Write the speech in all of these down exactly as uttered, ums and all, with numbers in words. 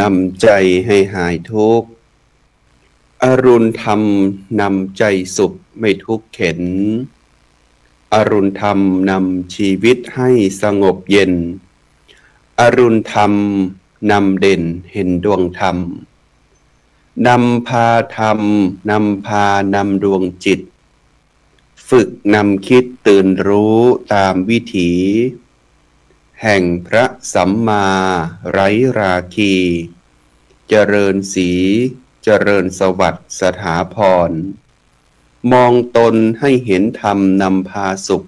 นำใจ๋หื้อหายทุกข์ อรุณธรรมนำใจ๋สุขไม่ทุกข์เข็ญ อรุณธรรมนำชีวิตให้สงบเย็น อรุณธรรมนำเด่นเห็นดวงธรรม นำพาธรรม นำพานำดวงจิต ฝึกนำคิดตื่นรู้ต๋ามวิถี แห่งพระสัมมาไร้ราคี เจริญศรี เจริญสวัสดิ์สถาพร มองตนให้เห็นธรรมนำพาสุข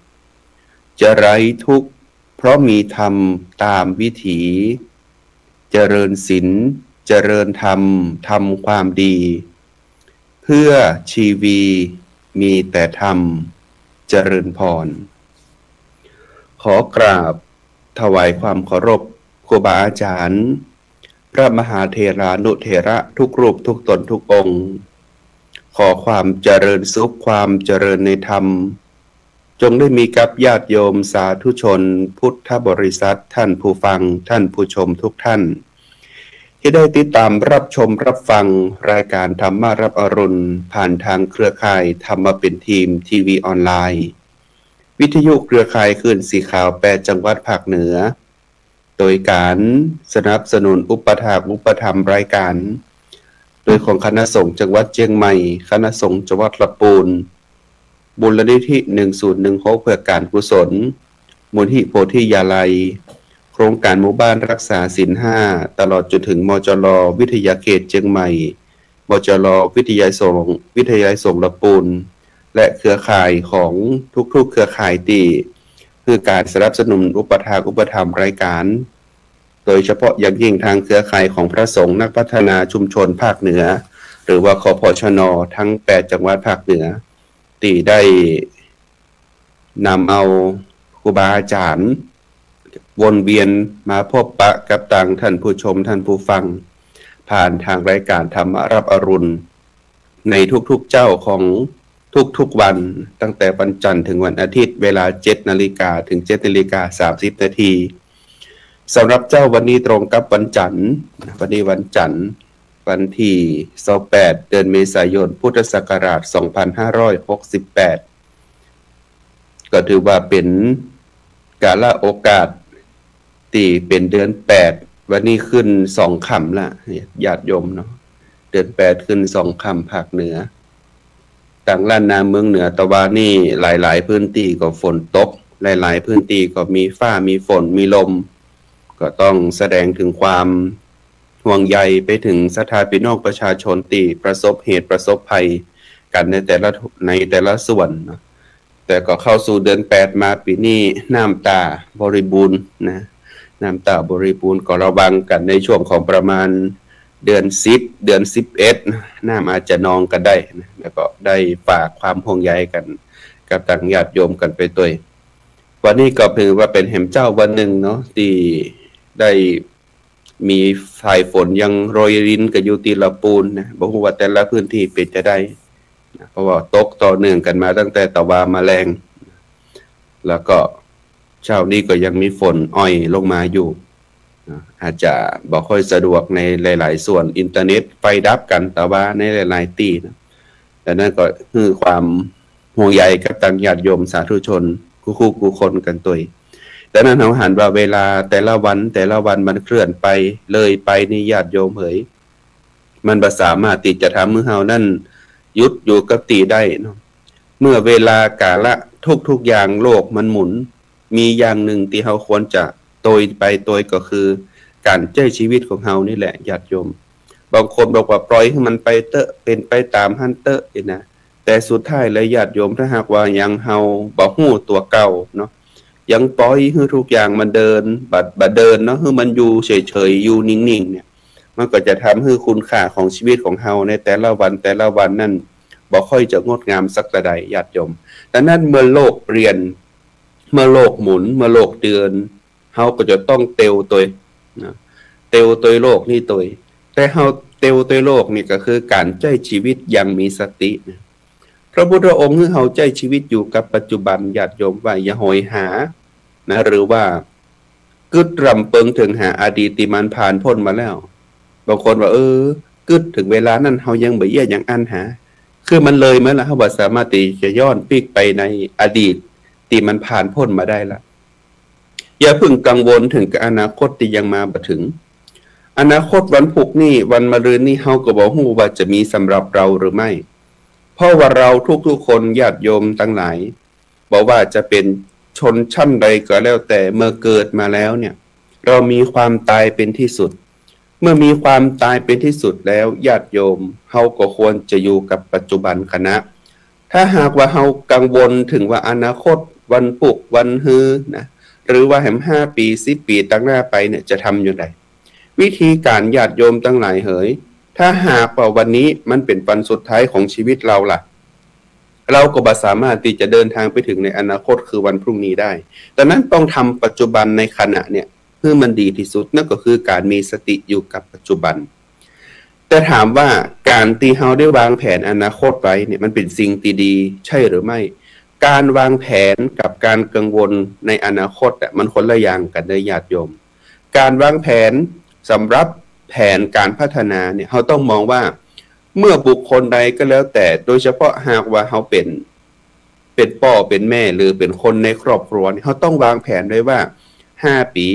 จะไร้ทุกข์เพราะมีธรรมต๋ามวิถี เจริญศีล เจริญธรรม ทำความดี เพื่อชีวีมีแต่ธรรม เจริญพร ขอกราบถวายความเคารพครูบาอาจ๋ารย์ พระมหาเถรานุเถระทุกรูปทุกต๋นทุกองค์ ขอความเจริญสุข ความเจริญในธรรม จงได้มีกับญาติโยมสาธุชนพุทธบริษัท ท่านผู้ฟัง ท่านผู้ชมทุกท่าน ตี้ได้ติดต๋ามรับชมรับฟังรายก๋านธรรมะรับอรุณ ผ่านตางเครือข่ายธรรมะเป๋นธรรม ทีวีออนไลน์ วิทยุเครือข่ายคลื่นสีขาวแปดจังหวัดภาคเหนือ โดยก๋านสนับสนุนอุปถากอุปถัมภ์รายก๋าน โดยของคณะสงฆ์จังหวัดเจียงใหม่ คณะสงฆ์จังหวัดละปูน มูลนิธิหนึ่งศูนย์หนึ่งหกเพื่อก๋านกุศล มูลนิธิโพธิยาลัย โครงก๋านหมู่บ้านรักษาศีลห้า ตลอดจ๋นเถิง มจล วิทยาเขตเจียงใหม่ มจล วิทยาลัยสงฆ์ วิทยาลัยสงฆ์ละปูน และเครือข่ายของทุกๆเครือข่ายตี้หื้อก๋านสนับสนุนอุปถากอุปถัมภ์รายก๋าน โดยเฉพาะอย่างยิ่งตางเครือข่ายของพระสงฆ์นักพัฒนาชุมชนภาคเหนือ หรือว่า คพชน ตึงแปดจังหวัดภาคเหนือ ตี้ได้ นำเอาครูบาอาจ๋ารย์ วนเวียนมาพบปะกับตางท่านผู้ชมท่านผู้ฟัง ผ่านตางรายก๋านธรรมะรับอรุณ ในทุกๆเจ๊าของทุกๆวัน ตั้งแต่วันจันทร์เถิงวันอาทิตย์ เวลาเจ็ดนาฬิกาเถิงเจ็ดนาฬิกาสามสิบนาที สำหรับเจ๊าวันนี้ตรงกับวันจันทร์ วันนี้วันจันทร์ วันตี้ซาวแปด เดือนเมษายน พุทธศักราชสองพันห้าร้อยหกสิบแปด ก็ถือว่าเป๋นกาละโอกาสตี้เป๋นเดือนแปด วันนี้ขึ้นสองค่ำละ ญาติโยมเนาะ เดือนแปดขึ้นสองค่ำภาคเหนือ ตางล้านนาเมืองเหนือตะวานี่หลายๆพื้นตี้ก็ฝนตก หลายๆพื้นตี้ก็มีฟ้ามีฝนมีลม ก็ต้องแสดงเถิงความห่วงใยไปเถิงศรัทธาปี้น้องประชาชนตี้ประสบเหตุประสบภัยกั๋นในแต่ละ ในแต่ละส่วนเนาะ แต่ก็เข้าสู่เดือนแปดมาปี๋นี้ น้ำตาบริบูรณ์นะ น้ำตาบริบูรณ์ ก็ระวังกั๋นในช่วงของประมาณเดือนสิบ เดือนสิบเอ็ดนะ น้ำอาจจะนองกั๋นได้นะ แล้วก็ได้ฝากความห่วงใยกั๋นกับตางญาติโยมกั๋นไปตวย วันนี้ก็ถือว่าเป๋นแหมเจ๊าวันนึ่งเนาะ ตี้ได้ มีสายฝนยังโรยรินกั๋นอยู่ตี้ละปูนนะ บ่ฮู้ว่าแต่ละพื้นตี้เป๋นจาใดนะ เพราะว่าตกต่อเนื่องกั๋นมาตั้งแต่ตะวามาแลง แล้วก็เจ๊านี้ก็ยังมีฝนอ่อยลงมาอยู่นะ อาจจะบ่ค่อยสะดวกในหลายๆส่วน อินเทอร์เน็ตไฟดับกั๋นตะวาในหลายๆตี้นะ ดังนั้นก็หื้อความห่วงใยกับตางญาติโยมสาธุชนกู้ๆกู้คนกั๋นตวย ดังนั้นเฮาหันว่าเวลาแต่ละวันแต่ละวันมันเคลื่อนไปเลยไปนี่ญาติโยมเหย มันบ่สามารถตี้จะทำหื้อเฮานั้นหยุดอยู่กับตี้ได้เนาะ เมื่อเวลากาละทุกๆอย่างโลกมันหมุน มีอย่างนึ่งตี้เฮาควรจะตวยไปตวยก็คือก๋านใจ๊ชีวิตของเฮานี่แหละญาติโยม บางคนบอกว่าปล่อยหื้อมันไปเต๊อะ เป๋นไปต๋ามหั้นเต๊อะนี่นะ แต่สุดท้ายแล้วญาติโยม ถ้าหากว่ายังเฮาบ่ฮู้ตั๋วเก่าเนาะ ยังปล่อยหื้อทุกอย่างมันเดิน บ่ บ่เดินเนาะ หื้อมันอยู่เฉยๆ อยู่นิ่งๆ เนี่ย มันก็จะทำหื้อคุณค่าของชีวิตของเฮาในแต่ละวันแต่ละวันนั้นบ่ค่อยจะงดงามสักเท่าใดญาติโยม ดังนั้นเมื่อโลกเปลี่ยน เมื่อโลกหมุน เมื่อโลกเดิน เฮาก็จะต้องเตียวตวยนะ เตียวตวยโลกนี่ตวย แต่เฮาเตียวตวยโลกนี่ก็คือก๋านใจ๊ชีวิตอย่างมีสตินะ พระพุทธองค์หื้อเฮาใจ๊ชีวิตอยู่กับปัจจุบันญาติโยม ว่าอย่าโหยหานะ หรือว่ากึ๊ดรำเปิงเถิงหาอดีตตี้มันผ่านป๊นมาแล้ว บางคนว่า เออ กึ๊ดเถิงเวลานั้น เฮายังบ่เยียะหยังอั้นหา คือมันเลยมาละ เฮาบ่สามารถตี้จะย้อนปิ๊กไปในอดีตตี้มันผ่านป๊นมาได้ละ อย่าเพิ่งกังวลเถิงกับอนาคตตี้ยังมาบ่เถิง อนาคตวันพุธนี้ วันมะรืนนี้ เฮาก็บ่ฮู้ว่าจะมีสำหรับเฮาหรือไม่ เพราะว่าเฮาทุกๆ คน ญาติโยมตังหลาย บ่ว่าจะเป๋นชนชั้นใดก็แล้วแต่ เมื่อเกิดมาแล้วเนี่ย เฮามีความต๋ายเป๋นตี้สุด เมื่อมีความต๋ายเป๋นตี้สุดแล้ว ญาติโยม เฮาก็ควรจะอยู่กับปัจจุบันขณะ ถ้าหากว่าเฮากังวลเถิงว่าอนาคต วันพุธ วันฮือนะ หรือว่าแหมห้าปี๋ สิบปี๋ตังหน้าไปเนี่ย จะทำอย่างใด วิธีก๋าน ญาติโยมตังหลายเหย ถ้าหากว่าวันนี้มันเป๋นวันสุดท้ายของชีวิตเฮาล่ะ เฮาก็บ่สามารถตี้จะเดินทางไปเถิงในอนาคตคือวันพรุ่งนี้ได้ ดังนั้นต้องทำปัจจุบันในขณะเนี่ยหื้อมันดีตี้สุด นั่นก็คือก๋านมีสติอยู่กับปัจจุบัน แต่ถามว่าก๋านตี้เฮาได้วางแผนอนาคตไว้เนี่ย มันเป๋นสิ่งตี้ดีใจ้หรือไม่ ก๋านวางแผนกับก๋านกังวลในอนาคตอะ มันคนละอย่างกั๋นเด้อญาติโยม ก๋านวางแผนสำหรับแผนก๋านพัฒนาเนี่ย เฮาต้องมองว่า เมื่อบุคคลใดก็แล้วแต่ โดยเฉพาะหากว่าเฮาเป๋น เป๋นป้อเป๋นแม่ หรือเป๋นคนในครอบครัวเนี่ย เฮาต้องวางแผนไว้ว่า ห้าปี๋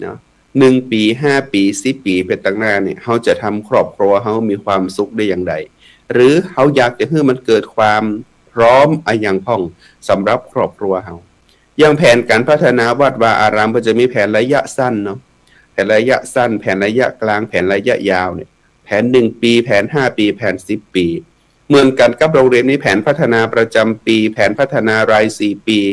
เนาะ หนึ่งปี๋ ห้าปี๋ สิบปี๋ไปตังหน้าเนี่ย เฮาจะทำครอบครัวเฮามีความสุขได้อย่างใด หรือเฮาอยากจะหื้อมันเกิดความพร้อมอะหยังพ่องสำหรับครอบครัวเฮา อย่างแผนก๋านพัฒนาวัดวาอาราม ก็จะมีแผนระยะสั้นเนาะ แผนระยะสั้น แผนระยะกลาง แผนระยะยาวเนี่ย แผนหนึ่งปี๋ แผนห้าปี๋ แผนสิบปี๋ เหมือนกั๋นกับโฮงเฮียนมีแผนพัฒนาประจ๋ำปี๋ แผนพัฒนารายสี่ปี๋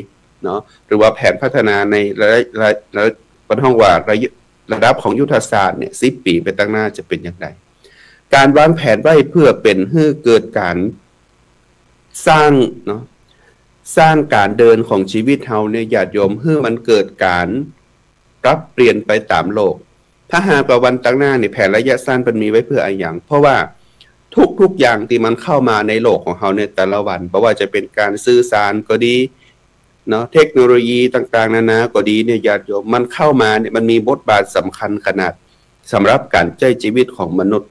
เนาะ หรือว่าแผนพัฒนาในระ ระ ระ เปิ้นฮ้องว่าระยะ ระดับของยุทธศาสตร์เนี่ย สิบปี๋ไปตังหน้าจะเป๋นอย่างใด ก๋านวางแผนไว้เปื้อเป๋นหื้อเกิดก๋านสร้างเนาะ สร้างก๋านเดินของชีวิตเฮาเนี่ย ญาติโยม หื้อมันเกิดก๋านปรับเปลี่ยนไปต๋ามโลก ถ้าหากว่าวันตังหน้าเนี่ย แผนระยะสั้นมันมีไว้เปื้ออะหยัง เพราะว่าทุกๆ อย่างตี้มันเข้ามาในโลกของเฮาในแต่ละวัน บ่ว่าจะเป๋นก๋านสื่อสารก็ดีเนาะ เทคโนโลยีต่างๆ นานาก็ดีเนี่ย ญาติโยม มันเข้ามาเนี่ย มันมีบทบาทสำคัญขนาดสำหรับก๋านใจ๊จีวิตของมนุษย์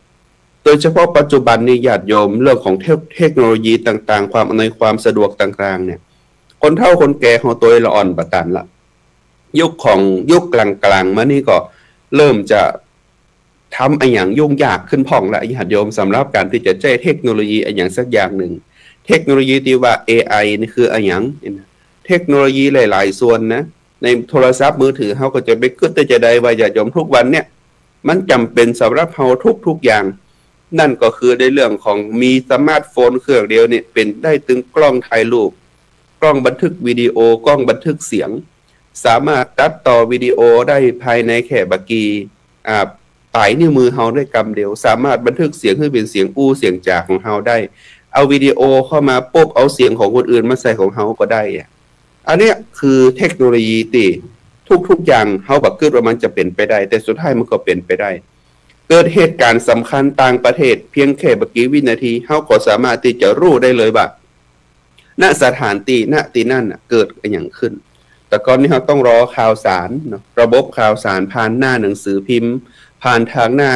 โดยเฉพาะปัจจุบันนี้ ญาติโยม เรื่องของเทค เทคโนโลยีต่างๆ ความอำนวยความสะดวกต่างๆ เนี่ย คนเฒ่าคนแก่เฮาตวยละอ่อนบ่ตันละ ยุคของ ยุคกลางๆ มานี่ก็เริ่มจะทำอะหยังยุ่งยากขึ้นพ่องละ ญาติโยม สำหรับก๋านตี้จะใจ๊เทคโนโลยีอะหยังสักอย่างนึ่ง เทคโนโลยีตี้ว่า เอไอ นี่คืออะหยัง เทคโนโลยีหลายๆ ส่วนนะ ในโทรศัพท์มือถือเฮาก็จะไปกึ๊ดได้จะใดว่า ญาติโยม ทุกวันเนี่ย มันจ๋ำเป๋นสำหรับเฮาทุกๆ อย่าง นั่นก็คือในเรื่องของมีสมาร์ทโฟนเครื่องเดียวเนี่ย เป๋นได้ตึงกล้องถ่ายรูป กล้องบันทึกวิดีโอ กล้องบันทึกเสียง สามารถตัดต่อวิดีโอได้ภายในแค่บ่กี่ อ่า ป๋ายนิ้วมือเฮาได้กำเดียว สามารถบันทึกเสียงหื้อเป๋นเสียงอู้เสียงจ๋าของเฮาได้ เอาวิดีโอเข้ามาปุ๊บ เอาเสียงของคนอื่นมาใส่ของเฮาก็ได้อะ อันเนี้ยคือเทคโนโลยีตี้ทุกๆ อย่างเฮาบ่กึ๊ดว่ามันจะเป๋นไปได้ แต่สุดท้ายมันก็เป๋นไปได้ เกิดเหตุก๋ารณ์สำคัญต่างประเทศ เพียงแค่บ่กี่วินาที เฮาก็สามารถตี้จะฮู้ได้เลยว่า ณ สถานตี้ ณ ตี้นั่นน่ะ เกิดอะหยังขึ้น แต่ก่อนนี้เฮาต้องรอข่าวสารเนาะ ระบบข่าวสารผ่านหน้าหนังสือพิมพ์ ผ่านตางหน้า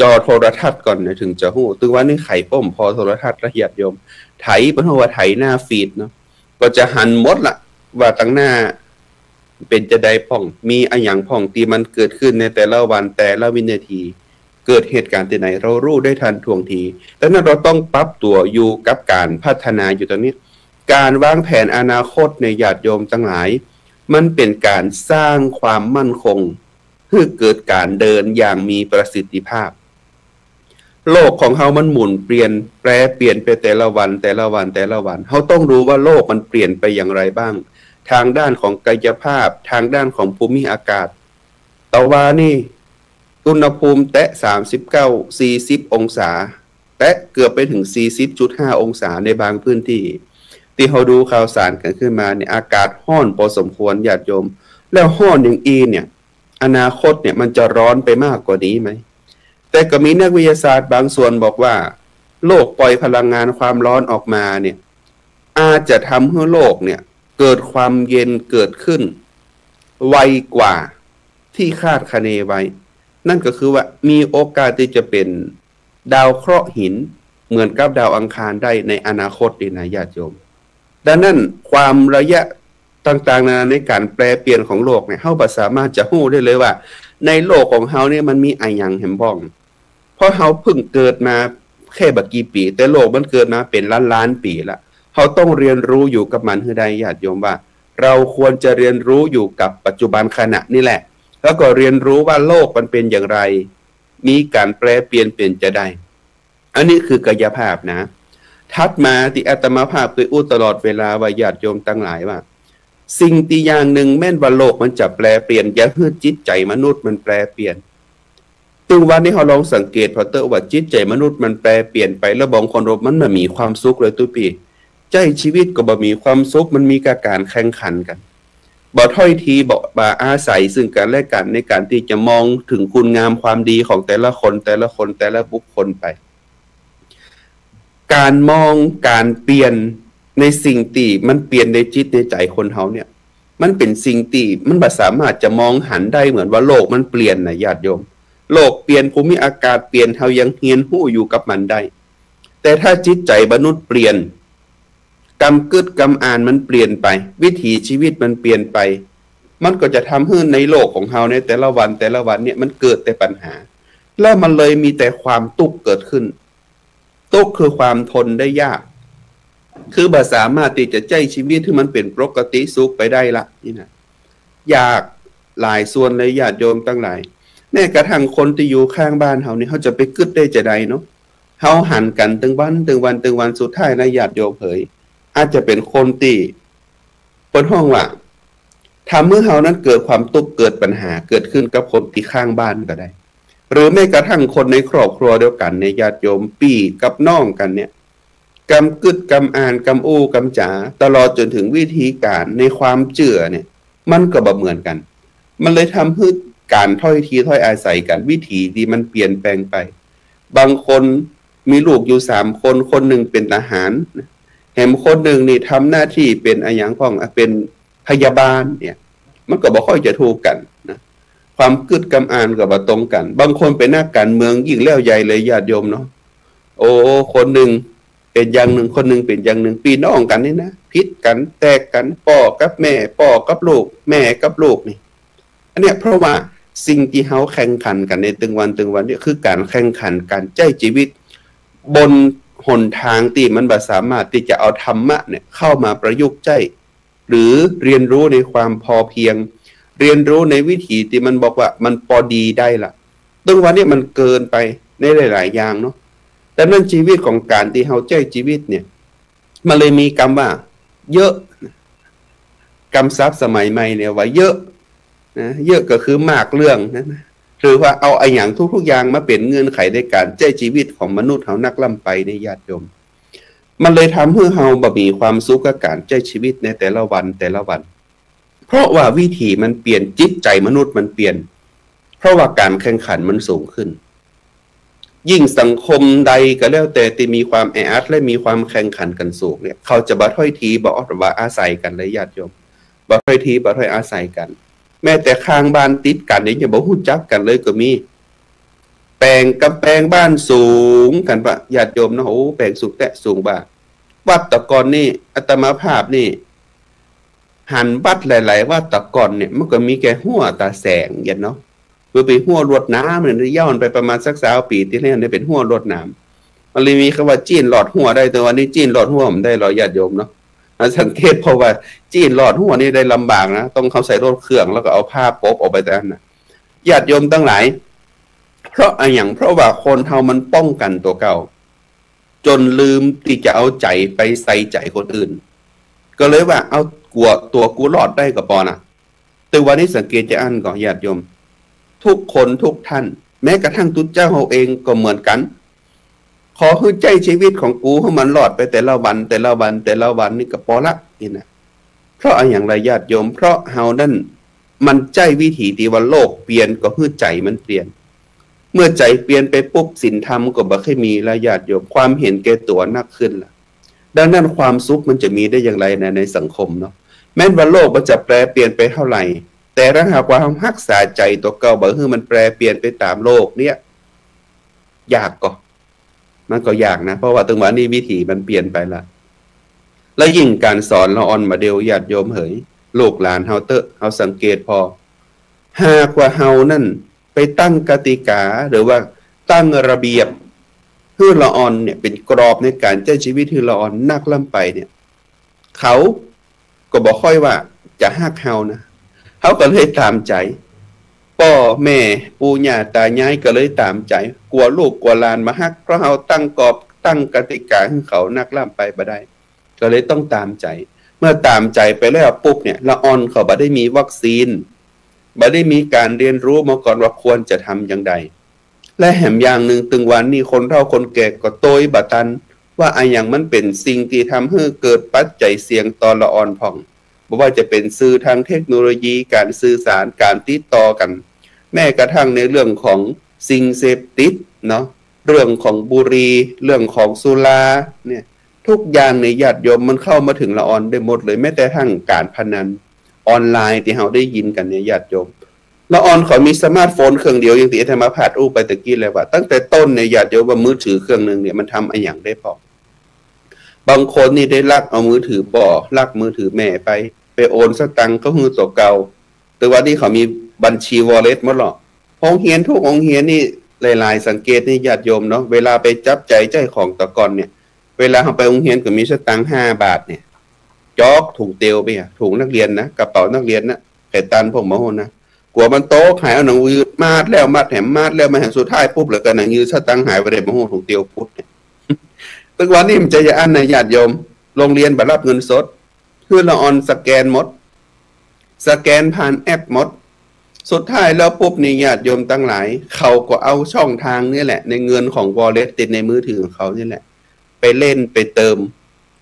จอโทรทัศน์ก่อนเนี่ย เถิงจะฮู้ ตึงวันนี้ไขป้มผ่อโทรทัศน์ละ ญาติโยม ไถ เปิ้นฮ้องว่าไถหน้าฟีดเนาะ ก็จะหันหมดละ ว่าตังหน้าเป๋นจะใดพ่อง มีอะหยังพ่องตี้มันเกิดขึ้นในแต่ละวันแต่ละวินาที เกิดเหตุก๋ารณ์ตี้ไหน เฮาฮู้ได้ทันท่วงที ดังนั้นเฮาต้องปรับตั๋วอยู่กับก๋านพัฒนาอยู่ต๋อนนี้ ก๋านวางแผนอนาคตใน ญาติโยมตังหลาย มันเป๋นก๋านสร้างความมั่นคง หื้อเกิดก๋านเดินอย่างมีประสิทธิภาพ โลกของเฮามันหมุนเปลี่ยน แปรเปลี่ยนไปแต่ละวัน แต่ละวัน แต่ละวัน เฮาต้องดูว่าโลกมันเปลี่ยนไปอย่างไรบ้าง ตางด้านของกายภาพ ตางด้านของภูมิอากาศ ตะวานี่ อุณหภูมิแตะ สามสิบเก้า สี่สิบ องศา แตะเกือบไปเถิง สี่สิบจุดห้า องศาในบางพื้นตี้ ตี้เฮาดูข่าวสารกั๋นขึ้นมาเนี่ย อากาศฮ้อนปอสมควร ญาติโยม แล้วฮ้อนอย่างอี้เนี่ย อนาคตเนี่ยมันจะฮ้อนไปมากกว่านี้ไหม แต่ก็มีนักวิทยาศาสตร์บางส่วนบอกว่า โลกปล่อยพลังงานความฮ้อนออกมาเนี่ย อาจจะทำหื้อโลกเนี่ย เกิดความเย็นเกิดขึ้น ไวกว่าตี้คาดคะเนไว้ นั่นก็คือว่ามีโอกาสตี้จะเป๋นดาวเคราะห์หินเหมือนกับดาวอังคารได้ในอนาคตนี่นะญาติโยม ดังนั้นความระยะต่างๆนานาในก๋านแปรเปลี่ยนของโลกเนี่ย เฮาบ่สามารถจะฮู้ได้เลยว่าในโลกของเฮาเนี่ยมันมีอะหยังแหมบ้อง เพราะเฮาเพิ่งเกิดมาแค่บ่กี่ปี๋ แต่โลกมันเกิดมาเป๋นล้านๆ ปี๋ละ เฮาต้องเรียนรู้อยู่กับมันหื้อได้ญาติโยม ว่าเราควรจะเรียนรู้อยู่กับปัจจุบันขณะนี่แหละ แล้วก็เรียนรู้ว่าโลกมันเป๋นอย่างไร มีก๋านแปรเปลี่ยนเป๋นจาใด อันนี้คือกายภาพนะ ถัดมาตี้อาตมาภาพเคยอู้ตลอดเวลาว่าญาติโยมตังหลายว่า สิ่งตี้อย่างนึ่งแม่นว่าโลกมันจะแปรเปลี่ยน อย่าหื้อจิตใจ๋มนุษย์มันแปรเปลี่ยน ตึงวันนี้เฮาลองสังเกตผ่อเต๊อะว่าจิตใจ๋มนุษย์มันแปรเปลี่ยนไป แล้วบางคนว่ามันบ่มีความสุขเลยตุ๊ปี้ ใจ๊ชีวิตก็บ่มีความสุข มันมีก้าก๋านแข่งขันกั๋น บ่ถ้อยทีบ่ บ่อาศัยซึ่งกั๋นและกั๋นในก๋านตี้จะมองถึงคุณงามความดีของแต่ละคน แต่ละคน แต่ละบุคคลไป ก๋านมอง ก๋านเปลี่ยนในสิ่งตี้มันเปลี่ยนในจิตในใจ๋คนเฮาเนี่ย มันเป๋นสิ่งตี้มันบ่สามารถจะมองหันได้เหมือนว่าโลกมันเปลี่ยนนะญาติโยม โลกเปลี่ยน ภูมิอากาศเปลี่ยน เฮายังเฮียนฮู้อยู่กับมันได้ แต่ถ้าจิตใจ๋มนุษย์เปลี่ยน กำกึ๊ดกำอ่านมันเปลี่ยนไป วิถีชีวิตมันเปลี่ยนไป มันก็จะทำหื้อในโลกของเฮาในแต่ละวันแต่ละวันเนี่ยมันเกิดแต่ปัญหา แล้วมันเลยมีแต่ความตุ๊กข์เกิดขึ้น ตุ๊กข์คือความทนได้ยาก คือบ่สามารถตี้จะใจ๊ชีวิตหื้อมันเป๋นปกติสุขไปได้ละนี่นะ ยากหลายส่วนเลยญาติโยมตังหลาย แม้กระทั่งคนตี้อยู่ข้างบ้านเฮานี่ เฮาจะไปกึ๊ดได้จาใดเนาะ เฮาหันกั๋นตึงวัน ตึงวัน ตึงวัน สุดท้ายนะญาติโยมเหย อาจจะเป๋นคนตี้เปิ้นฮ้องว่า ทำหื้อเฮานั้นเกิดความตุ๊กข์ เกิดปัญหาเกิดขึ้นกับคนตี้ข้างบ้านก็ได้ หรือแม้กระทั่งคนในครอบครัวเดียวกั๋นเนี่ยญาติโยม ปี้กับน้องกั๋นเนี่ย กำกึ๊ดกำอ่าน กำอู้กำจ๋า ตลอดจ๋นถึงวิธีก๋านในความเจื้อเนี่ย มันก็บ่เหมือนกั๋น มันเลยทำหื้อก๋านถ้อยทีถ้อยอาศัยกั๋น วิถีตี้มันเปลี่ยนแปลงไป บางคนมีลูกอยู่สามคน คนนึ่งเป๋นทหารนะ แหมคนนึ่งนี่ทำหน้าตี้เป๋นอะหยังพ่อง เป๋นพยาบาลเนี่ย มันก็บ่ค่อยจะถูกกั๋นนะ ความกึ๊ดกำอ่านก็บ่ตรงกั๋น บางคนเป๋นนักก๋านเมืองยิ่งแล้วใหญ่เลยญาติโยมเนาะ โอ้ คนนึ่งเป๋นอย่างนึ่ง คนนึ่งเป๋นอย่างนึ่ง ปี้น้องกั๋นนี่นะ ผิดกั๋น แตกกั๋น ป้อกับแม่ ป้อกับลูก แม่กับลูกนี่ อันเนี้ยเพราะว่าสิ่งตี้เฮาแข่งขันกั๋นในตึงวันตึงวันเนี่ย คือก๋านแข่งขันก๋านใจ๊ชีวิต บนหนตางตี้มันบ่สามารถตี้จะเอาธรรมะเนี่ยเข้ามาประยุกต์ใจ๊ หรือเรียนรู้ในความพอเพียง เรียนรู้ในวิถีตี้มันบอกว่ามันปอดีได้ละ ตึงวันเนี่ยมันเกินไปในหลายๆ อย่างเนาะ ดังนั้นชีวิตของก๋านตี้เฮาใจ๊ชีวิตเนี่ย มันเลยมีกำว่าเยอะ กำศัพท์สมัยใหม่เนี่ยว่าเยอะนะ เยอะก็คือมากเรื่องนะ หรือว่าเอาอะหยังทุกๆ อย่างมาเป๋นเงื่อนไขในก๋านใจ๊ชีวิตของมนุษย์เฮานักล้ำไปเนี่ยญาติโยม มันเลยทำหื้อเฮาบ่มีความสุขกับก๋านใจ๊ชีวิตในแต่ละวันแต่ละวัน เพราะว่าวิถีมันเปลี่ยน จิตใจ๋มนุษย์มันเปลี่ยน เพราะว่าก๋านแข่งขันมันสูงขึ้น ยิ่งสังคมใดก็แล้วแต่ตี้มีความแออัดและมีความแข่งขันกั๋นสูงเนี่ย เขาจะบ่ถ้อยทีบ่ว่าอาศัยกั๋นเลยญาติโยม บ่ถ้อยทีบ่ถ้อยอาศัยกั๋น แม้แต่ข้างบ้านติดกั๋นนี่ยังบ่ฮู้จักกั๋นเลยก็มี แป๋งกำแปงบ้านสูงกั๋นปะญาติโยมเนาะ โอ้ แป๋งสูงแต๊สูงบ่า วัดตะก่อนนี่ อาตมาภาพนี่ หันวัดหลายๆ วัดตะก่อนเนี่ย มันก็มีแก่ฮั้วต๋าแสงเหียเนาะ คือเป๋นฮั้วลวดหนามเนี่ย ย้อนไปประมาณสักซาวปี๋ตี้แล้วเนี่ย เป๋นฮั้วลวดหนาม มันเลยมีกำว่าจี้นลอดฮั้วได้ แต่วันนี้จี้นลอดฮั้วบ่ได้หรอกญาติโยมเนาะ สังเกตผ่อว่าจี้นลอดฮั้วนี่ได้ลำบากนะ ต้องเข้าใส่รถเครื่องแล้วก็เอาผ้าปกออกไปแต่อันน่ะ ญาติโยมตังหลาย เพราะอะหยัง เพราะว่าคนเฮามันป้องกั๋นตั๋วเก่า จ๋นลืมตี้จะเอาใจ๋ไปใส่ใจ๋คนอื่น ก็เลยว่าเอากั๋วตั๋วกูรอดได้ก็ปอนะ แต่วันนี้สังเกตจาอั้นก่อญาติโยม ทุกคนทุกท่าน แม้กระทั่งตุ๊เจ้าเฮาเองก็เหมือนกั๋น ขอหื้อใจ๊ชีวิตของกูหื้อมันรอดไปแต่ละวัน แต่ละวัน แต่ละวันนี่ก็ปอละ นี่นะ เพราะอะหยังละญาติโยม เพราะเฮานั้นมันใจ๊วิถีตี้ว่าโลกเปลี่ยนก็หื้อใจ๋มันเปลี่ยน เมื่อใจ๋เปลี่ยนไปปุ๊บ ศีลธรรมก็บ่ค่อยมีละญาติโยม ความเห็นแก่ตั๋วนักขึ้นละ ดังนั้นความสุขมันจะมีได้อย่างไรนะในสังคมเนาะ แม้นว่าโลกมันจะแปรเปลี่ยนไปเท่าไหร่ แต่ถ้าหากว่าเฮาฮักษาใจ๋ตั๋วเก่า บ่หื้อมันแปรเปลี่ยนไปต๋ามโลกเนี่ย ยากก่อ มันก็ยากนะ เพราะว่าตึงวันนี้วิถีมันเปลี่ยนไปละ และยิ่งก๋านสอนละอ่อนบ่าเดี่ยว ญาติโยมเหย ลูกหลานเฮาเต๊อะ เฮาสังเกตผ่อ หากว่าเฮานั้นไปตั้งกติกา หรือว่าตั้งระเบียบหื้อละอ่อนเนี่ย เป๋นกรอบในก๋านใจ๊จีวิตหื้อละอ่อนนักล้ำไปเนี่ย เขาก็บ่ค่อยว่าจะฮักเฮานะ เขาก็เลยต๋ามใจ๋ ป้อแม่ปู่ย่าต๋ายายก็เลยต๋ามใจ๋ กั๋วลูกกั๋วหลานบ่ฮัก เพราะเฮาตั้งกรอบตั้งกติกาหื้อเขานักล้ำไปบ่ได้ ก็เลยต้องต๋ามใจ๋ เมื่อต๋ามใจ๋ไปแล้วปุ๊บเนี่ย ละอ่อนเขาบ่ได้มีวัคซีน บ่ได้มีก๋านเฮียนฮู้มาก่อนว่าควรจะทำอย่างใด และแหมอย่างนึ่ง ตึงวันนี้คนเฒ่าคนแก่ก็โตยบ่ตัน ว่าอะหยังมันเป๋นสิ่งตี้ทำหื้อเกิดปัจจัยเสี่ยงต่อละอ่อนพ่อง บ่ว่าจะเป๋นสื่อตางเทคโนโลยี ก๋านสื่อสาร ก๋านติดต่อกั๋น แม้กระทั่งในเรื่องของสิ่งเสพติดเนาะ เรื่องของบุหรี่ เรื่องของสุราเนี่ย ทุกอย่างเนี่ยญาติโยม มันเข้ามาเถิงละอ่อนได้หมดเลย แม้แต่กระทั่งก๋านพนันออนไลน์ตี้เฮาได้ยินกั๋นเนี่ยญาติโยม ละอ่อนเขามีสมาร์ทโฟนเครื่องเดียว อย่างตี้อาตมาภาพอู้ไปตะกี้แล้วว่า ตั้งแต่ต้นเนี่ยญาติโยม ว่ามือถือเครื่องนึ่งเนี่ยมันทำอะหยังได้พ่อง บางคนนี่ได้ลักเอามือถือป้อ ลักมือถือแม่ไป ไปโอนสตางค์เข้าหื้อตั๋วเก่า แต่วันนี้เขามีบัญชีวอลเล็ตหมดหรอ โฮงเฮียนทุกโฮงเฮียนนี่หลายๆ สังเกตนี่ญาติโยมเนาะ เวลาไปจับจ่ายใจ๊ของแต่ก่อนเนี่ย เวลาเฮาไปโฮงเฮียนก็มีสตางค์ห้าบาทเนี่ย จ๊อกถุงเตียวไปอะ ถุงนักเรียนนะ กระเป๋านักเรียนนะ ใผตันพ่องบ่ฮู้นะ กั๋วมันตกหาย เอาหนังยือมัดแล้วมัดแหม มัดแล้วมัดแหม สุดท้ายปุ๊บแล้วก็หนังยือสตางค์หายไปเลย บ่ฮู้ถุงเตียวปุดเนี่ย ตึงวันนี้มันจะอย่างอั้นนะญาติโยม โฮงเฮียนบ่ฮับเงินสด หื้อละอ่อนสแกนหมด สแกนผ่านแอปหมด สุดท้ายแล้วปุ๊บนี่ญาติโยมตังหลาย เขาก็เอาช่องตางนี่แหละ ในเงินของวอลเล็ตติดในมือถือของเขานี่แหละ ไปเล่นไปเติม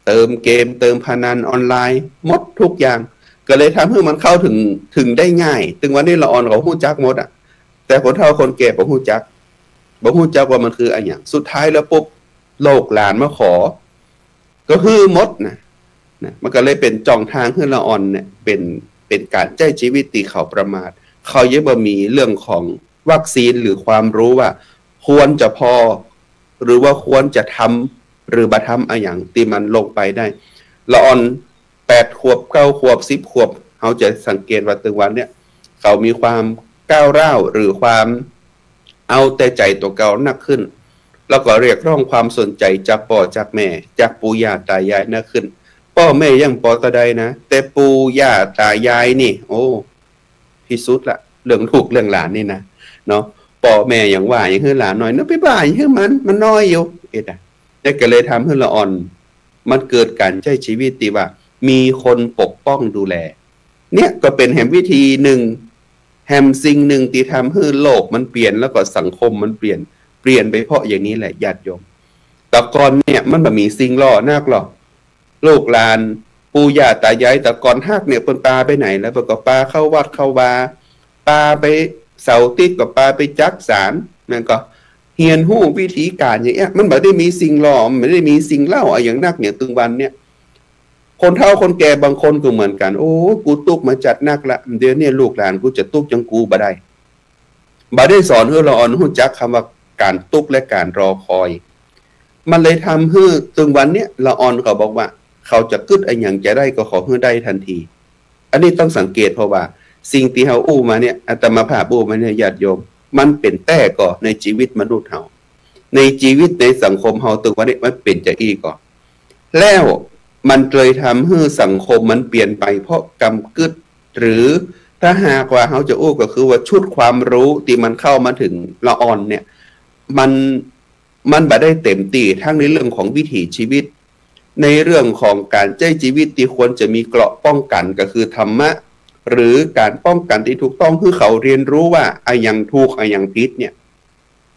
เติมเกม เติมพนันออนไลน์ หมดทุกอย่าง ก็เลยทำหื้อมันเข้าเถิง เถิงได้ง่าย ตึงวันนี้ละอ่อนเขาฮู้จักหมดอะ แต่คนเฒ่าคนแก่บ่ฮู้จัก บ่ฮู้จักว่ามันคืออะหยัง สุดท้ายแล้วปุ๊บ ลูกหลานมาขอ ก็หื้อหมดนะ นะ มันก็เลยเป๋นจ่องตางหื้อละอ่อนเนี่ย เป๋น เป๋นก๋านใจ๊จีวิตตี้เขาประมาท เขายังบ่มีเรื่องของวัคซีนหรือความฮู้ว่าควรจะผ่อ หรือว่าควรจะทำ หรือบ่ทำอะหยังตี้มันลงไปได้ ละอ่อนแปดขวบ เก้าขวบ สิบขวบ เฮาจะสังเกตว่าตึงวันเนี่ย เขามีความก้าวร้าว หรือความ เอาแต่ใจ๋ตั๋วเก่านักขึ้น แล้วก็เรียกร้องความสนใจ๋จากป้อจากแม่ จากปู่ย่าต๋ายายนักขึ้น ป้อแม่ยังปอเต้าใดนะ แต่ปู่ย่าต๋ายายนี่ โอ้ ตี้สุดละ เรื่องลูกเรื่องหลานนี่นะ เนาะ ป้อแม่ยังว่าหยังหื้อหลานน้อย เนาะ ไปว่าหยังหื้อมัน มันน้อยอยู่ เอ๊ะ แต่ก็เลยทำหื้อละอ่อน มันเกิดก๋านใจ๊จีวิตตี้ว่ามีคนปกป้องดูแล เนี่ยก็เป๋นแหมวิธีนึ่ง แหมสิ่งนึ่งตี้ทำหื้อโลกมันเปลี่ยน แล้วก็สังคมมันเปลี่ยน เปลี่ยนไปเพราะอย่างนี้แหละญาติโยม แต่ก่อนเนี่ยมันบ่มีสิ่งหล่อนักหรอก ลูกหลาน ปู่ย่าต๋ายายแต่ก่อนฮักเนี่ย เปิ้นปาไปไหนแล้ว เปิ้นก็ปาเข้าวัดเข้าวา ปาไปเสาร์อาทิตย์ก็ปาไปจักสาน นั่นก็เฮียนฮู้วิธีก๋านอย่างเงี้ย มันบ่ได้มีสิ่งหล่อ มันบ่ได้มีสิ่งเล่าอะหยังนัก อย่างตึงวันเนี่ย คนเฒ่าคนแก่บางคนก็เหมือนกั๋น โอ้ กูตุ๊กมาจัดนักละ เดี๋ยวเนี่ยลูกหลานกูจะตุ๊กอย่างกูบ่ได้ บ่ได้สอนหื้อละอ่อนฮู้จักกำว่าก๋านตุ๊กและก๋านรอคอย มันเลยทำหื้อตึงวันเนี่ย ละอ่อนเขาบอกว่า เขาจะกึ๊ดอะหยังจะได้ก็ขอหื้อได้ตันที อันนี้ต้องสังเกต เพราะว่าสิ่งตี้เฮาอู้มาเนี่ย อาตมาภาพอู้มาเนี่ย ญาติโยม มันเป๋นแต๊ก่อในจีวิตมนุษย์เฮา ในจีวิตในสังคมเฮาตึงวันนี้มันเป๋นจะอี้ก่อ แล้วมันเลยทำหื้อสังคมมันเปลี่ยนไปเพราะกำกึ๊ด หรือถ้าหากว่าเฮาจะอู้ก็คือว่าชุดความฮู้ตี้มันเข้ามาเถิงละอ่อนเนี่ย มัน มันบ่ได้เต็มตี้ ทั้งในเรื่องของวิถีจีวิต ในเรื่องของก๋านใจ๊จีวิตตี้ควรจะมีเกราะป้องกั๋นก็คือธรรมะ หรือก๋านป้องกั๋นตี้ถูกต้อง หื้อเขาเฮียนฮู้ว่าอะหยังถูกอะหยังผิดเนี่ย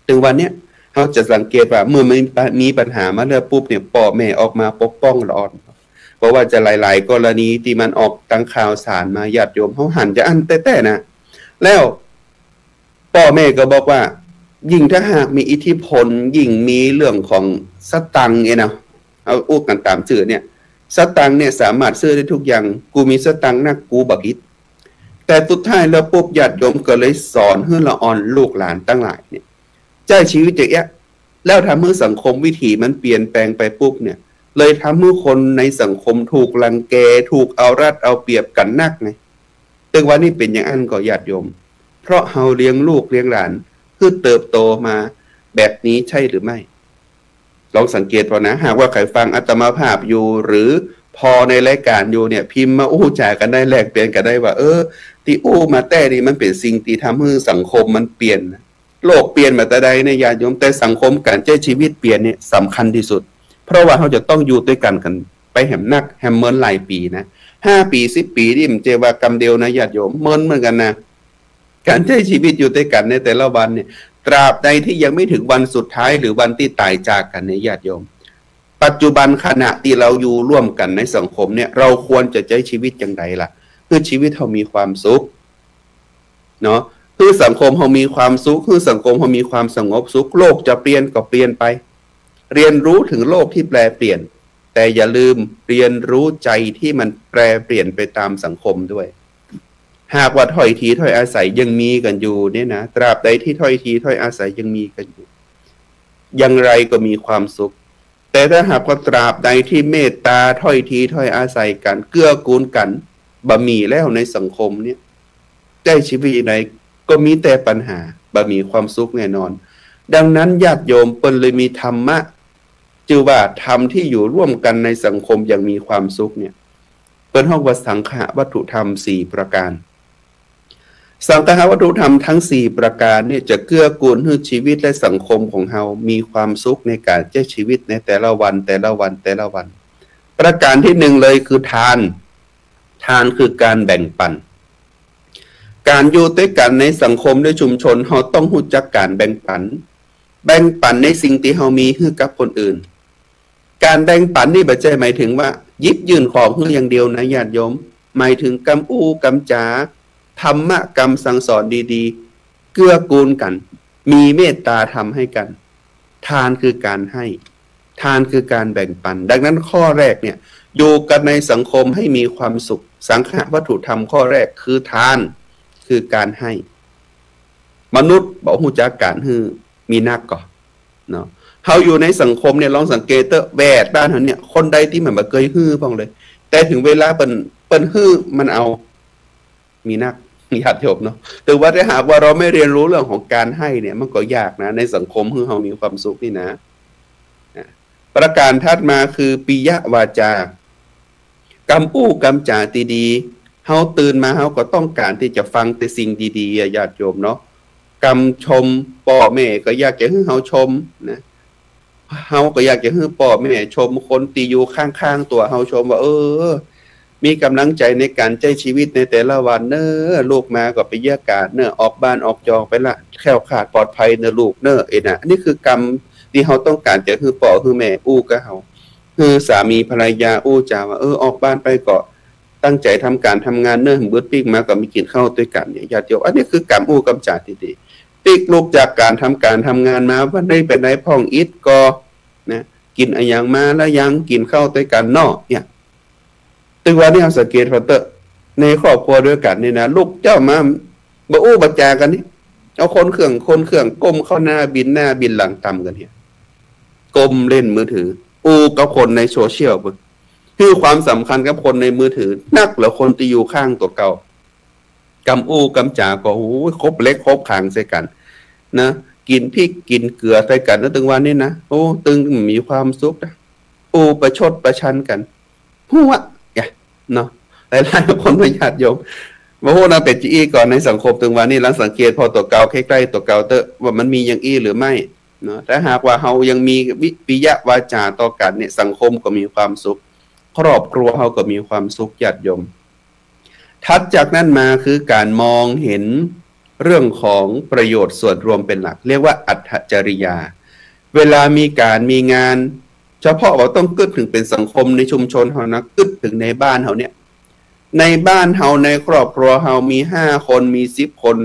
ตึงวันเนี้ย เฮาจะสังเกตว่าเมื่อมันมีปัญหามาแล้วปุ๊บเนี่ย ป้อแม่ออกมาปกป้องละอ่อน เพราะว่าจะหลายๆ กรณีตี้มันออกตางข่าวสารมา ญาติโยมเฮาหันจะอั้นแต๊ๆ นะ แล้วป้อแม่ก็บอกว่า ยิ่งถ้าหากมีอิทธิพล ยิ่งมีเรื่องของสตางค์เนี่ยนะ เอาอู้กั๋นต๋ามจื้อเนี่ย สตางค์เนี่ยสามารถซื้อได้ทุกอย่าง กูมีสตางค์นัก กูบ่ผิด แต่สุดท้ายแล้วปุ๊บ ญาติโยมก็เลยสอนหื้อละอ่อนลูกหลานตังหลายเนี่ย ใจ๊ชีวิตอย่างเอี้ย แล้วทำหื้อสังคมวิถีมันเปลี่ยนแปลงไปปุ๊บเนี่ย เลยทำหื้อคนในสังคมถูกรังแก ถูกเอารัดเอาเปรียบกั๋นนักไง ตึงวันนี้เป๋นอย่างอั้นก่อ ญาติโยม เพราะเฮาเลี้ยงลูกเลี้ยงหลานหื้อเติบโตมาแบบนี้ใช่หรือไม่ ลองสังเกตผ่อนะ หากว่าใผฟังอาตมาภาพอยู่ หรือผ่อในรายก๋านอยู่เนี่ย พิมพ์มาอู้จ๋ากั๋นได้ แลกเปลี่ยนกั๋นได้ว่า เออ ตี้อู้มาแต๊นี่มันเป๋นสิ่งตี้ทำหื้อสังคมมันเปลี่ยนนะ โลกเปลี่ยนมาแต่ใดเนี่ย ญาติโยม แต่สังคมก๋านใจ๊ชีวิตเปลี่ยนเนี่ยสำคัญตี้สุด เพราะว่าเฮาจะต้องอยู่ตวยกั๋น กั๋นไปแหมนักแหมเมินหลายปี๋นะ ห้าปี๋ สิบปี๋ นี่บ่ใจ้ว่ากำเดียวนะ ญาติโยม เมินเหมือนกั๋นนะ ก๋านใจ๊ชีวิตอยู่ตวยกั๋นในแต่ละวันเนี่ย ตราบใดตี้ยังไม่เถิงวันสุดท้ายหรือวันตี้ต๋ายจากกั๋นเนี่ย ญาติโยม ปัจจุบันขณะตี้เฮาอยู่ร่วมกั๋นในสังคมเนี่ย เฮาควรจะใจ๊ชีวิตอย่างใดล่ะ หื้อชีวิตเฮามีความสุขเนาะ หื้อสังคมเฮามีความสุข หื้อสังคมเฮามีความสงบสุข โลกจะเปลี่ยนก็เปลี่ยนไป เรียนรู้เถิงโลกตี้แปรเปลี่ยน แต่อย่าลืมเรียนรู้ใจ๋ตี้มันแปรเปลี่ยนไปต๋ามสังคมด้วย หากว่าถ้อยทีถ้อยอาศัยยังมีกั๋นอยู่เนี่ยนะ ตราบใดตี้ถ้อยทีถ้อยอาศัยยังมีกั๋นอยู่ อย่างไรก็มีความสุข แต่ถ้าหากว่าตราบใดตี้เมตต๋าถ้อยทีถ้อยอาศัยกั๋น เกื้อกูลกั๋น บ่มีแล้วในสังคมเนี่ย ใจ๊ชีวิตอย่างใดก็มีแต่ปัญหา บ่มีความสุขแน่นอน ดังนั้นญาติโยม เปิ้นเลยมีธรรมะ จื้อว่าธรรมตี้อยู่ร่วมกั๋นในสังคมอย่างมีความสุขเนี่ย เปิ้นฮ้องว่าสังคหวัตถุธรรมสี่ประก๋าน สังคหวัตถุธรรมตึงสี่ประก๋านเนี่ยจะเกื้อกูลหื้อชีวิตและสังคมของเฮามีความสุขในก๋านใจ๊ชีวิตในแต่ละวัน แต่ละวัน แต่ละวัน ประก๋านตี้หนึ่งเลยคือทาน ทานคือก๋านแบ่งปั๋น ก๋านอยู่ตวยกั๋นในสังคมในชุมชน เฮาต้องฮู้จักก๋านแบ่งปั๋น แบ่งปั๋นในสิ่งตี้เฮามีหื้อกับคนอื่น ก๋านแบ่งปั๋นนี่บ่ใจ้หมายเถิงว่าหยิบยื่นของหื้ออย่างเดียวนะ ญาติโยม หมายเถิงกำอู้กำจ๋า ธรรมะกำสั่งสอนดีๆ เกื้อกูลกั๋น มีเมตต๋าธรรมหื้อกั๋น ทานคือก๋านให้ ทานคือก๋านแบ่งปั๋น ดังนั้นข้อแรกเนี่ย อยู่กั๋นในสังคมให้มีความสุข สังคหวัตถุธรรมข้อแรกคือทาน คือก๋านให้ มนุษย์บ่ฮู้จักก๋านหื้อ มีนักก่อ เนาะ เฮาอยู่ในสังคมเนี่ย ลองสังเกตเต๊อะ แวดบ้านเฮาเนี่ย คนใดตี้มันบ่เกยหื้อพ่องเลย แต่เถิงเวลาเปิ้น เปิ้นหื้อมันเอา มีนัก ญาติโยมเนาะ แต่ว่าถ้าหากว่าเฮาไม่เรียนรู้เรื่องของก๋านให้เนี่ย มันก็ยากนะ ในสังคมหื้อเฮามีความสุขนี่นะ นะ ประก๋านถัดมาคือปิยวาจา กำอู้กำจ๋าตี้ดี เฮาตื่นมาเฮาก็ต้องก๋านตี้จะฟังแต่สิ่งดีๆ อะ ญาติโยมเนาะ กำชม ป้อแม่ก็อยากจะหื้อเฮาชมนะ เฮาก็อยากจะหื้อป้อแม่ชมคนตี้อยู่ข้างๆ ตั๋วเฮาชมว่า เออ มีก๋ำลังใจ๋ในก๋านใจ๊ชีวิตในแต่ละวันเน่อ ลูกมาก็ไปเยียะกาดเน่อ ออกบ้านออกจองไปละ แคล้วคลาดปลอดภัยเน่อลูกเน่อ เอ๊ะนะ อันนี้คือกำตี้เฮาต้องก๋านจะหื้อป้อหื้อแม่อู้กับเฮา หื้อสามีภรรยาอู้จ๋าว่า เออ ออกบ้านไปก็ตั้งใจ๋ทำก๋านทำงานเน่อ หื้อบึดปิ๊กมาก็มีกิ๋นข้าวตวยกั๋นเนี่ย ญาติโยม อันนี้คือกำอู้กำจ๋าตี้ดี ปิ๊กลุกจากก๋านทำก๋านทำงานมา วันนี้ไปไหนพ่องอิดก่อ นะ กิ๋นอะหยังมาแล้วยัง กิ๋นข้าวตวยกั๋นเนาะ เนี่ย ตึงวันนี้เฮาสังเกตผ่อเต๊อะ ในครอบครัวตวยกั๋นนี่นะ ลูกเจ้ามา บ่อู้บ่จ๋ากั๋นนี่ เอาคนเคือง คนเคือง ก้มเข้าหน้าบินหน้าบินหลังต๋ามกั๋นเนี่ย ก้มเล่นมือถือ อู้กับคนในโซเชียล หื้อความสำคัญกับคนในมือถือ นักกว่าคนตี้อยู่ข้างตั๋วเก่า กำอู้กำจ๋าก็ โอ้ย คบเหล็กคบขางใส่กั๋น นะ กิ๋นพริกกิ๋นเกลือใส่กั๋นนะ ตึงวันนี้นะ โอ้ ตึงมีความสุขนะ อู้ประชดประชันกั๋น หัว เนาะ หลายๆ คนนะ ญาติโยม บ่ฮู้นะ เป๋นจะอี้ก่อ ในสังคมตึงวันนี้ ลองสังเกตผ่อตั๋วเก่า ใกล้ๆ ตั๋วเก่าเต๊อะ ว่ามันมีอย่างอี้หรือไม่ เนาะ ถ้าหากว่าเฮายังมีวิ ปิยวาจาต่อกั๋นเนี่ย สังคมก็มีความสุข ครอบครัวเฮาก็มีความสุข ญาติโยม ถัดจากนั้นมาคือก๋านมองเห็นเรื่องของประโยชน์ส่วนรวมเป๋นหลัก เรียกว่าอัตถจริยา เวลามีก๋านมีงาน เฉพาะว่าต้องกึ๊ดเถิงเป๋นสังคมในชุมชนเฮานะ กึ๊ดเถิงในบ้านเฮาเนี่ย ในบ้านเฮา ในครอบครัวเฮามีห้าคน มีสิบคน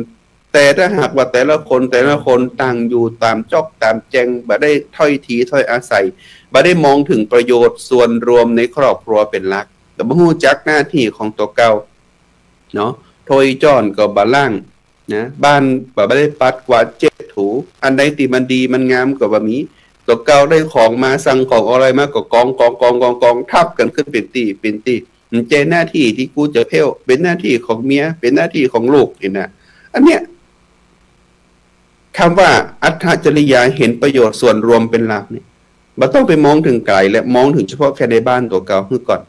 แต่ถ้าหากว่าแต่ละคน แต่ละคนต่างอยู่ต๋ามจ๊อกต๋ามแจง บ่ได้ถ้อยทีถ้อยอาศัย บ่ได้มองเถิงประโยชน์ส่วนรวมในครอบครัวเป๋นหลัก แต่บ่ฮู้จักหน้าตี้ของตั๋วเก่า เนาะ ถ้วยจ้อนก็บ่ล้าง นะ บ้านบ่ได้ปัดกวาดเช็ดถู อันใดตี้มันดีมันงามก็บ่มี ตั๋วเก่าได้ของมา สั่งของอะไรมาก็กอง กอง กอง กอง กอง ทับกั๋นขึ้นเป๋นตี้ เป๋นตี้ มันบ่ใจ้หน้าตี้ตี้กูจะเผ้น เป๋นหน้าตี้ของเมีย เป๋นหน้าตี้ของลูกนี่นะ อันเนี้ย กำว่าอัตถจริยา หันประโยชน์ส่วนรวมเป๋นหลักเนี่ย บ่ต้องไปมองเถิงไก๋ และมองเถิงเฉพาะแค่ในบ้านตั๋วเก่าหื้อก่อน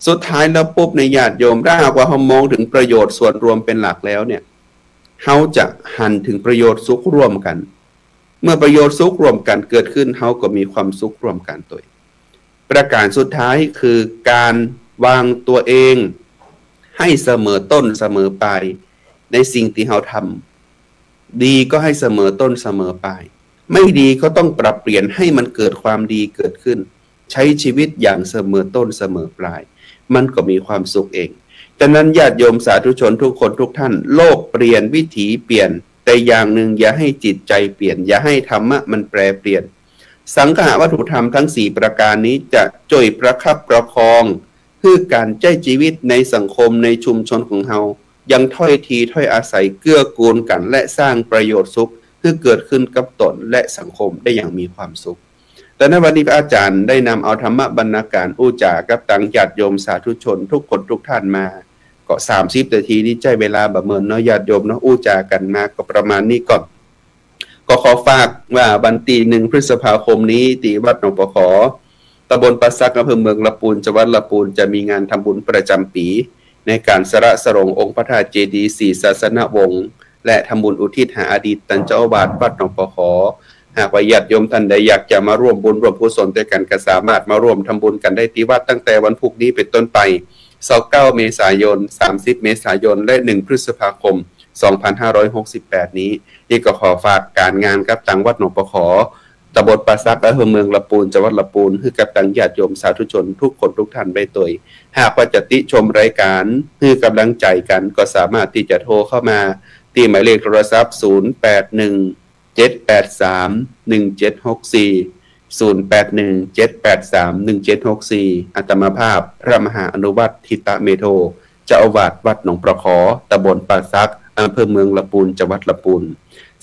สุดท้ายแล้วปุ๊บเนี่ยญาติโยม ถ้าหากว่าเฮามองเถิงประโยชน์ส่วนรวมเป๋นหลักแล้วเนี่ย เฮาจะหันเถิงประโยชน์สุขร่วมกั๋น เมื่อประโยชน์สุขร่วมกั๋นเกิดขึ้น เฮาก็มีความสุขร่วมกั๋นตวย ประก๋านสุดท้ายคือก๋านวางตั๋วเอง หื้อเสมอต้นเสมอปลาย ในสิ่งตี้เฮาทำ ดีก็หื้อเสมอต้นเสมอปลาย ไม่ดีก็ต้องปรับเปลี่ยนหื้อมันเกิดความดีเกิดขึ้น ใช้ชีวิตอย่างเสมอต้นเสมอปลาย มันก็มีความสุขเอง ฉะนั้นญาติโยมสาธุชนทุกคนทุกท่าน โลกเปลี่ยน วิถีเปลี่ยน แต่อย่างหนึ่งอย่าหื้อจิตใจ๋เปลี่ยน อย่าหื้อธรรมะมันแปรเปลี่ยน สังคหวัตถุธรรมทั้งสี่ประก๋านนี้จะจ้วยประคับประคอง หื้อก๋านใจ๊จีวิตในสังคมในชุมชนของเฮา ยังถ้อยทีถ้อยอาศัยเกื้อกูลกั๋น และสร้างประโยชน์สุขหื้อเกิดขึ้นกับตนและสังคมได้อย่างมีความสุข แต่ในวันนี้พระอาจ๋ารย์ได้นำเอาธรรมบรรณาการอู้จ๋ากับตังญาติโยมสาธุชนทุกคนทุกท่านมา ก็สามสิบนาทีนี้ใจ๊เวลาบ่เมินเนาะญาติโยมเนาะ อู้จ๋ากั๋นมาก็ประมาณนี้ก่อน ก็ขอฝากว่าวันตี้หนึ่งพฤษภาคมนี้ ตี้วัดหนองปะขอ ตำบลป่าสัก อำเภอเมืองละปูน จังหวัดละปูน จะมีงานทำบุญประจ๋ำปี๋ ในก๋านสละสลงองค์พระธาตุเจดีย์สี่ศาสนวงศ์ และทำบุญอุทิศหาอดีตต้านเจ้าอาวาสวัดหนองปะขอ หากว่าญาติโยมต้านใดอยากจะมาร่วมบุญร่วมกุศลตวยกั๋น ก็สามารถมาร่วมทำบุญกั๋นได้ตี้วัดตั้งแต่วันพูกนี้เป๋นต้นไป ซาวเก้าเมษายน สามสิบเมษายน และหนึ่งพฤษภาคม สองพันห้าร้อยหกสิบแปดนี้ นี่ก็ขอฝากก๋านงานกับตังวัดหนองปะขอ ตำบลป่าสัก อำเภอเมืองละปูน จังหวัดละปูน หื้อกับตังญาติโยมสาธุชนทุกคนทุกท่านไว้ตวย หากว่าจะติชมรายก๋าน หื้อก๋ำลังใจ๋กั๋น ก็สามารถตี้จะโทรเข้ามาตี้หมายเลขโทรศัพท์ ศูนย์แปดหนึ่ง เจ็ดแปดสาม หนึ่งเจ็ดหกสี่ ศูนย์แปดหนึ่ง เจ็ดแปดสาม หนึ่งเจ็ดหกสี่ อาตมาภาพ พระมหาอนุวัฒน์ ทิตเมโธ เจ้าอาวาสวัดหนองปะขอ ตำบลป่าสัก อำเภอเมืองละปูน จังหวัดละปูน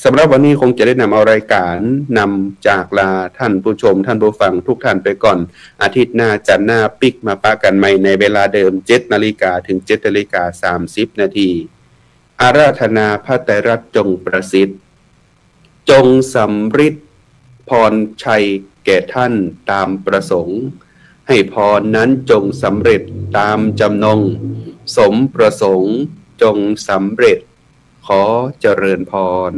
สำหรับวันนี้คงจะได้นำเอารายก๋านนำจากลาท่านผู้ชมท่านผู้ฟังทุกท่านไปก่อน อาทิตย์หน้าจันทร์หน้าปิ๊กมาปะกั๋นใหม่ในเวลาเดิม เจ็ดนาฬิกาถึงเจ็ดนาฬิกาสามสิบนาที อาราธนาพระไตรรัตน์จงประสิทธิ์ จงสำริดพรชัยแก่ท่านตามประสงค์ ให้พรนั้นจงสำเร็จตามจำนง สมประสงค์จงสำเร็จ ขอเจริญพร